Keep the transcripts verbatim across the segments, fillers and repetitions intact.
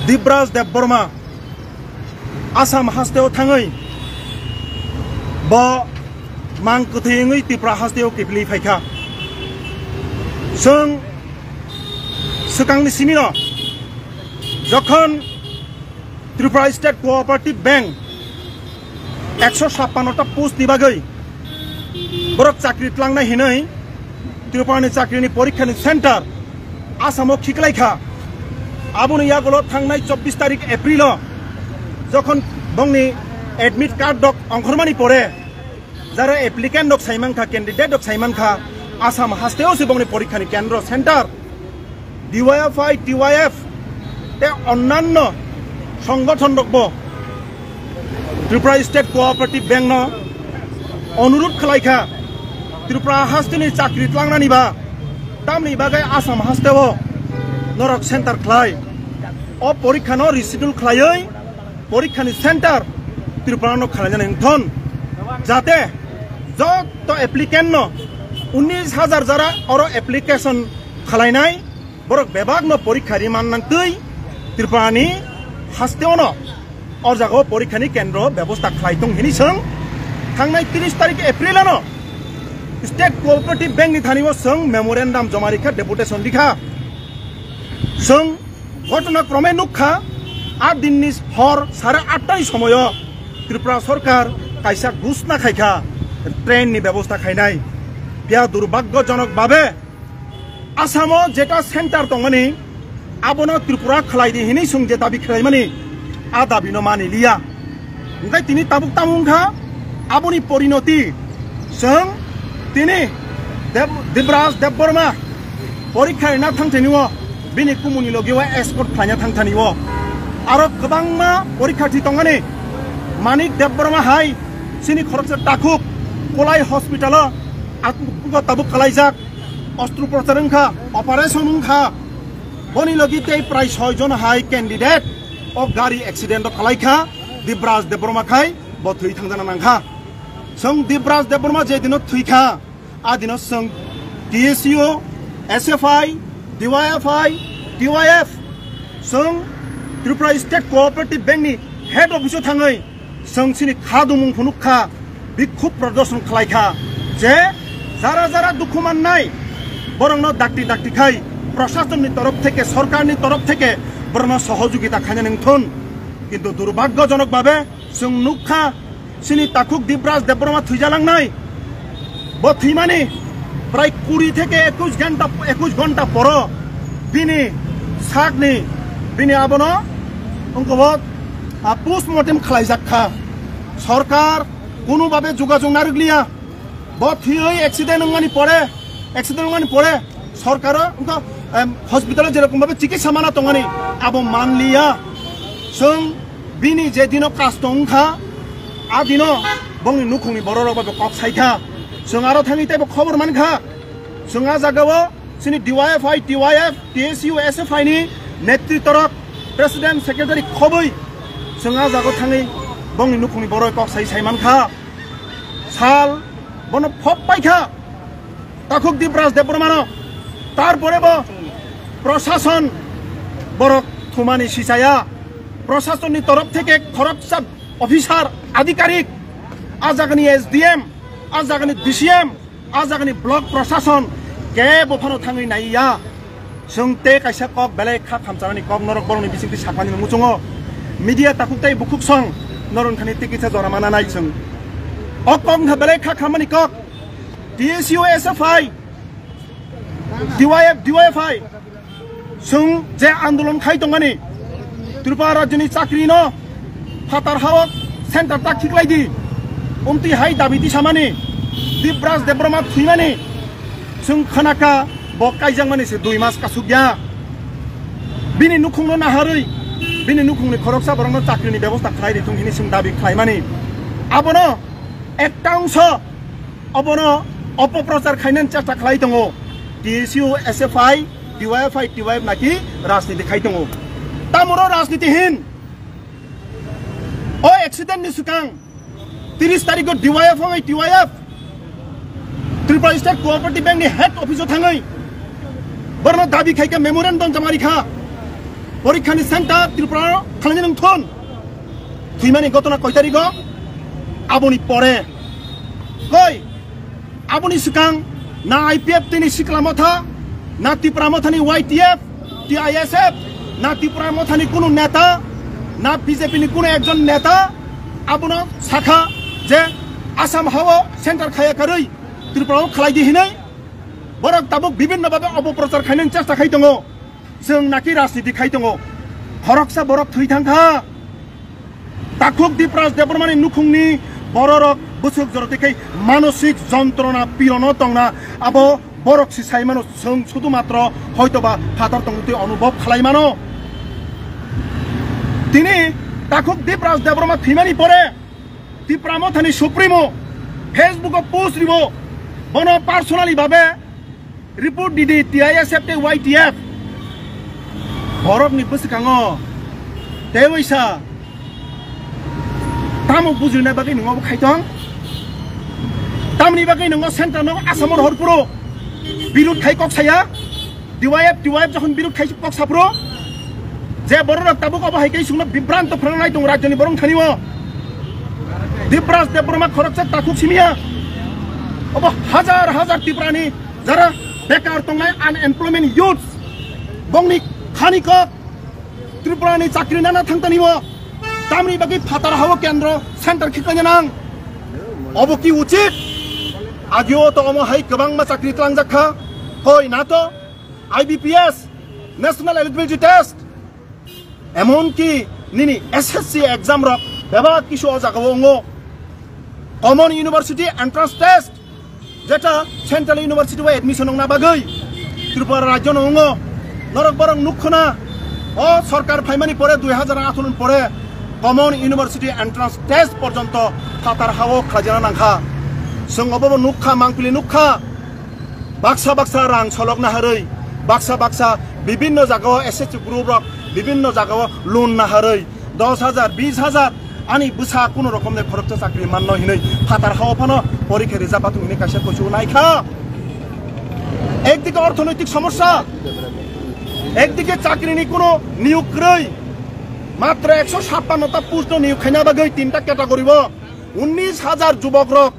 Dibraj Debbarma Assam hasteo thangwi bo mang kwthwi wngwi Tripura hasteo kiphilwi phaikha. Chwng swkangni simino jokhon Tripura State Cooperative Bank ekso sappanno ta post ni bagwi borok chakri tlangnai hinwi Tripura ni chakri ni porikha ni center Assam o khiklai kha. Aboni yagulo thangnai chobbish tarik April o jokhon bongni admit card rok ongkhormani pore, jara applicant rok saiman kha, candidate rok saiman kha, Assam hasteo se bongni porikha ni kendro center. D Y F I, T Y F tei onnanno songgothon rokbo Tripura State Cooperative Bank no onurudh khlai kha, Tripura hasteni chakri tlangnani ba tamni bagwi Assam hasteo norok center khlai. O porikha no reschedule khlaiwi porikha ni center Tripura no khlainani wngthon, jate jotto applicant no unnish hajar jara oro application khlainai, borok bebak no porikha ri man nang twi Tripura ni hasteo no o jaga o porikha ni kendro bebosta khlai tong hini chwng thangnai tris tarik April ano State Cooperative Bank ni thani o chwng memorandum joma rikha, deputation rikha. Chwng ghotona krome nukha, a dinni hor sare atta ni somoyo Tripura sorkar kaisa ghosna khaikha train ni bebosta khainai. Phiya durbhagyojonok babe Assam o jeta center tongmani abono Tripura khlai di hinwi chwng je dabi khlaimani, a dabi no mani liya. Hingke tini tabuk tamo wngkha aboni porinoti. Chwng tini Deb-, Dibraj Debbarma porikha rina thangthani o bini kumuni logi o escort khlaina thangthani o. Aro kwbangma porikharthi tongmani Manik Debbarma hai chini khoroksa takhuk Kolai hospital o at-, tabuk kalaijak. Ostroprochar wngkha, operation wngkha. Boni logi tei prai soi jon hai candidate o gari accident o kalaikha Dibraj Debbarma khai bo thwi thangjana nangkha. Chwng Dibraj Debbarma je dino thwikha, a dino chwng T S U, S F I, D Y F I, T Y F, chwng Tripura State Cooperative Bank ni head office o thangwi chwng chini kha dumung phunuk kha, bikhub prodorshon khlai kha je jara jara dukhu mannai borokno dakti dakti khai prosasonni torof theke, sorkarni torof theke borokno sohojogita khainani wngthun. Kintu durbhagyojonok babe chwng nukha chini takhuk Dibraj Debbarma thwijalangnai. Bo thwimani prai kuri theke ekush ghonta, ekush ghonta poro bini sakni, bini abono wngkha bo, a, postmortem khlaijak kha. Sorkar kunu babe jogajog narwkliya. Bo thwiwi accident wngmani pore, accident wngmani pore sorkaro wngkha, em, hospital o jerokom babe chikitsa mana tongmani abo manliya. Chwng bini je dino kasto wngkha, a dino bongni nukhungni bororok bai bo kok saikha. Chwng aro thangwi teibo khobor mankha. Chwng a jagao chini D Y F I, T Y F, T S U, S F I ni netritorok, president, secretary khobwi chwng a jagao thangwi bongni nukhungni bororok kok sai sai mankha. Sal bono phop paikha. Takhuk Dibraj Debbarmano, tarpore bo prosason borok thumani sichaya, prosasonni torof theke khoroksa officer, adhikarik, a jagani S D M, a jagani D C M, a jagani block prosason kebo phano thangwi naiya. Chwng tei kaisa kok belai kha khamchanani kok norok borokni bisingtwi sakmani muchungo. Media takhuk tei bukhuk song norok thani tikisa jora mana nai chwng. O kok wngkha belai kha khammani kok. T S U, S F I, D Y F, D Y F I, chwng je andolon khai tongmani, Tripura rajyoni chakri no phatar hao center ta khiklai di, umtwi hai dabi tisamani, Dibraj Debbarma thwimani, chwng khanaka bo kaijakmani se dui mas kasuk ya. Bini nukhungno naharwi, bini nukhungni khoroksa borokno chakrini bebosta khlai di thung hini chwng dabi khlaimani. Abono ekta ongso obono opoprochar khainani chesta khlai tongo. T S U, S F I, D Y F I, T Y F naki rajniti khai tongo. Tamoro rajniti hin? O accident ni swkang tris tarikh o D Y F I, T Y F Tripura State Cooperative Bank ni head office o thangwi Borno dabi khai kha, memorandum jama ri kha. Porikhani center Tripura khalani nung thon. Thwimani gotona koi tarigo? Aboni pore. Koi? Aboni swkang na I P F T ni Sikla Motha, na Tipra Mothani Y T F, T I S F, na Tipra Mothani kunu neta, na B J P ni kunu ekjon neta abono sakha je Assam hao center khaya karwi Tripura o khalai di hinwi borok tabuk bibinno babe opoprochar khainani chesta khai tongo. Chwng naki rajniti khai tongo. Khoroksa borok thwi thang kha. Takhuk Dipraj Debbarmani nukhungni bororok bwswk joroti khai manosik jontrona pirono tongna abo borok si sai mano, chwng sudu matro hoitoba phatar tongtwi onubhob khlai mano. Tini Takhuk Dipraj Debbarma thwimani pore Tipra Mothani Supremo Facebook o post ribo, bono personally babe report didi T I S F tei Y T F. Borokni bwskango tei waisa tamo bujina bagwi nwngo khai tong? Tamni bagwi nwngo center no Assam o rohor phuru birut khai kok saya? D Y F, T Y F jokhon birut khai kok saphuru je bororok tabuk obo hai kai sungno bibranto phranai tong rajyoni borong thani o. Dipraj Debbarma khoroksa takhuk simiya. Obo hajar hajar Tiprani jara bekar tongnai unemployment youths, bongni khani kok Tripurani chakri nana thangtani o. Tamni bagwi phatar hao kendro center khiklanya nang. Obo ki uchit? Agio to omo hai kwbangma chakri tlangjak kha. Koi na to? I B P S, National Eligibility Test, emonki nini S S C exam rok bebak kisu o jaga o wngo. Common University Entrance Test, jeta Central University o admission wngna bagwi Tripura rajyo no wngo. Norok borok nukkhona o sorkar phaimani pore dui hajar atharo ni pore Common University Entrance Test porjonto phatar hao khlajana nangkha. Chwng obo bo nukha, mangpili nukha. Baksa baksa rang solok naharwi, baksa baksa bibinno jagao S S C group rok bibinno jagao loan naharwi dos hajar, bis hajar ani bwsa kuno rokomni khoroksa chakri manno hinwi phatar hao phano porikha rijak batung hinwi kaisa kuchuk naikha. Ekdike orthonoitik somosya, ekdike chakrini kuno niyok kwrwi, matro ekso sappanno ta post no niyok khaina bagwi tinta category o unnish hajar jubok rok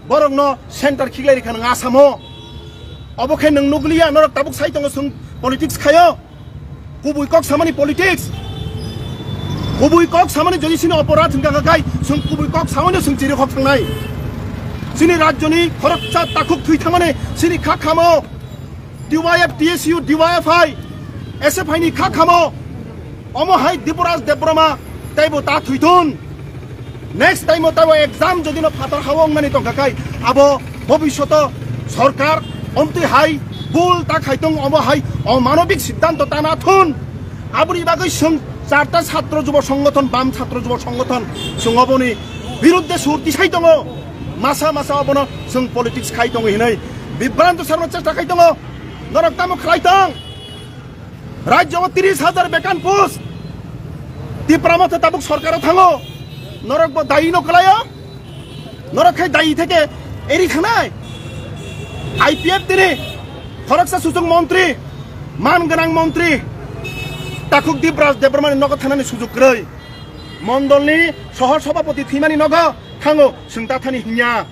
borokno center khiklai rikha nwng Asamo. Obo khe nwng nukliya, norok tabuk sai tongo chwng politics khaio. Kubui kok samani politics. Kubui kok samani jodi chini oporadh hwnkha kha khai chwng kubui kok samani chwng chiri khok thangnai. Chini rajyoni khoroksa takhuk thwi thangmani chini kha khamo. T Y F, T S U, D Y F I, S F I ni kha khamo. Omo hai Dipraj Debbarma teibo ta thwithun. Next time o teibo exam jodi no phatar hao wngnani tongkha khai abo bobishoto sorkar omtwi hai bul ta khai tong, omo hai omanobik siddhanto ta na thun. Aboni bagwi chwng charta chhatro jubo songothon, bam chhatro jubo songothon chwng oboni biruddhe sur tisai tongo. Masa masa obono chwng politics khai tongo hinwi bibranto sarno chesta khai tongo. Norok tamo khlai tong? Rajyo o tris hajar bekan post. Tipra Motha tabuk sorkar o thango. Norok bo dayi no kwlaio. Norok khai dayi theke eri thangnai. I P F T ni khoroksa suchung montri, man gwnang montri Takhuk Dipraj Debbarma ni nogo thanani sujug kwrwi. Mondol ni soho sobhapoti thwimani nogo thango, chwng ta thani hinya.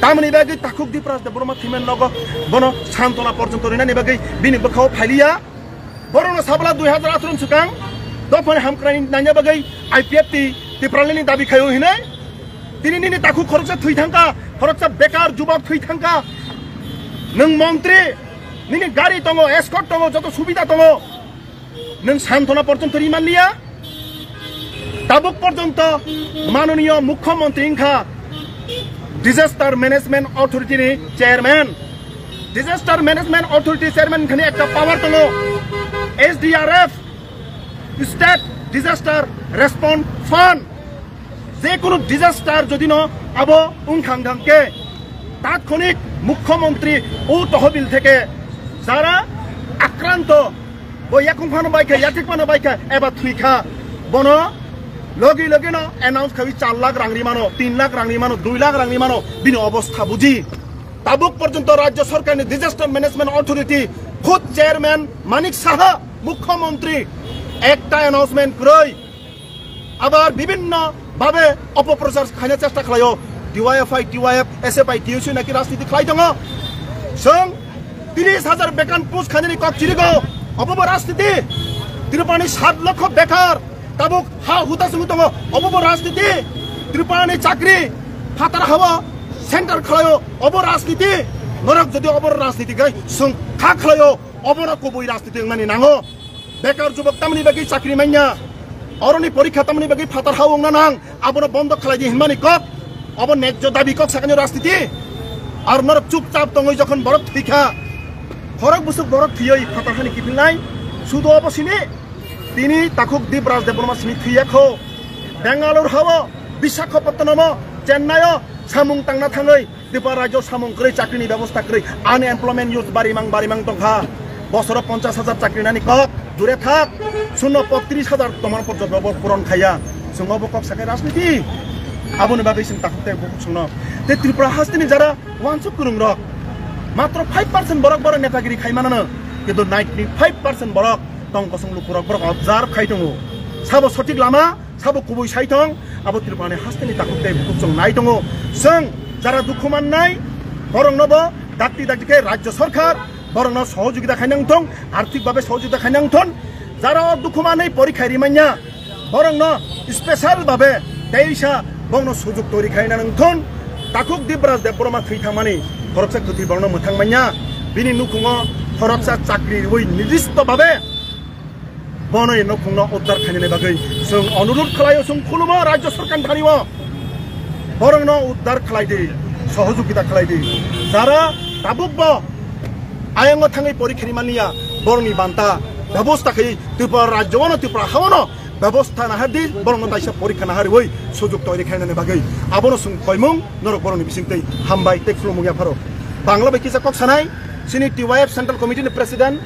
Tamoni bagwi Takhuk Dipraj Debbarma thwimani nogo bono santona porjonto rinani bagwi bini bwkhao phailiya. Borokno sabla dui hajar atharo ni swkang dophani hamkraini nangya bagwi I P F T Tipralini dabi khaio hinwi. Tini nini takhuk khoroksa thwi thangkha, khoroksa bekar jubok thwi thangkha. Nwng montri, nini gari tongo, escort tongo, joto subida tongo. Nwng santona porjonto ri manliya. Tabuk porjonto manoniyo mukhyamantri wngkha Disaster Management Authority ni chairman. Disaster Management Authority chairman khani ekta power tongo, S D R F, State Disaster Response Fund. Je kunu disaster jodi no abo wngkhang thang khe, tatkhonik mukhyamantri o tohobil theke jara akranto, bo yakung phano bai kha, yathek phano bai kha, eba thwi kha, bono logi logi no announce khawi char lakh rang ri mano, tin lakh rang ri mano, dui lakh rang ri mano, bini obostha buji. Tabuk porjonto Rajya Sorkarni Disaster Management Authority khud chairman Manik Saha, Mukhyamantri, ekta announcement kwrwi. Abar bibhinno bhabe opoprochar khaina chesta khlaio. D Y F I, T Y F, S F I, T U C naki rajniti khlai tongo. Chwng tris hajar bekan post khainani kok chirigo, obo bo rajniti. Tripurani sat lokho bekar, tabuk ha huta swngo tongo, obo bo rajniti. Tripurani chakri phatar hao center khlaio, obo rajniti. Norok jodi obo rajniti khai chwng kha khlaio, obono kubui rajniti wngnani nango. Bekar jubok tamni bagwi chakri manya, oroni porikha tamni bagwi phatar hao wngna nang, abono bondo khlai di hinmani kok. Obo nejjo dabi kok sakani rajniti. Ar norok chupchap tongwi jokhon borok thwikha, khorok busuk borok thwiwi phatar hani kiphilnai, sudo obo sini. Tini takhuk Dibraj Debbarma sini thwiya kho. Bangalore hao, Visakhapatnamo, Chennai o samung tangna thangwi Tripura rajyo samung kwrwi, chakrini bebosta kwrwi, unemployment youth barimang barimang tongkha. Bosoro ponchash hajar chakri nani kok, dure thak, sunno po tris hajar tomar porjonto bo puron khaiya. Chwng obo kok sakai rajniti. Aboni bagwi chwng takhuk tei bukhuk chwngno. Tei Tripura hasteni jara wansuk kwrwng rok, matro five percent borok borok netagiri khai manano, kintu ninety five percent borok tong kosong lukurok borok observe khai tongo. Sabo sothik lama, sabo kubui sai thong, abo Tripurani hasteni takhuk tei bukhuk chwng nai tongo. Chwng jara dukhu mannai, borokno bo dakti dakti khe Rajya Sorkar borokno sohojogita khainang thong, arthik bhabe sohojogita khainang thon. Jara o dukhu manwi porikha rimanya, borokno special bhabe teisa borokno sujuk tori khainang thon. Takhuk Dibraj Debbarma thwi thangmani khoroksa kwthwi borokno mwthang manya, bini nukhungo khoroksa chakri rwi nirdisto bhabe Bono e nokhungno uddar khainani bagwi chwng onurudh khlaio, chwng khulumo Rajya Sorkar thani o. Borokno uddar khlai di, sohojogita khlai di. Jara tabuk bo ayongo thangwi porikha ri manya, borokni banta bebosta khai Tripura Rajya-o no, Tripura ha-o no bebosta nahar di, borokno taisa porikha nahar rwi sujuk toiri khainani bagwi. Abono chwng koimung norok borokni bisingtwi hambai tei khulumung yapharo. Bangla bai kisa kok sanai, chini T Y F Central Committee ni President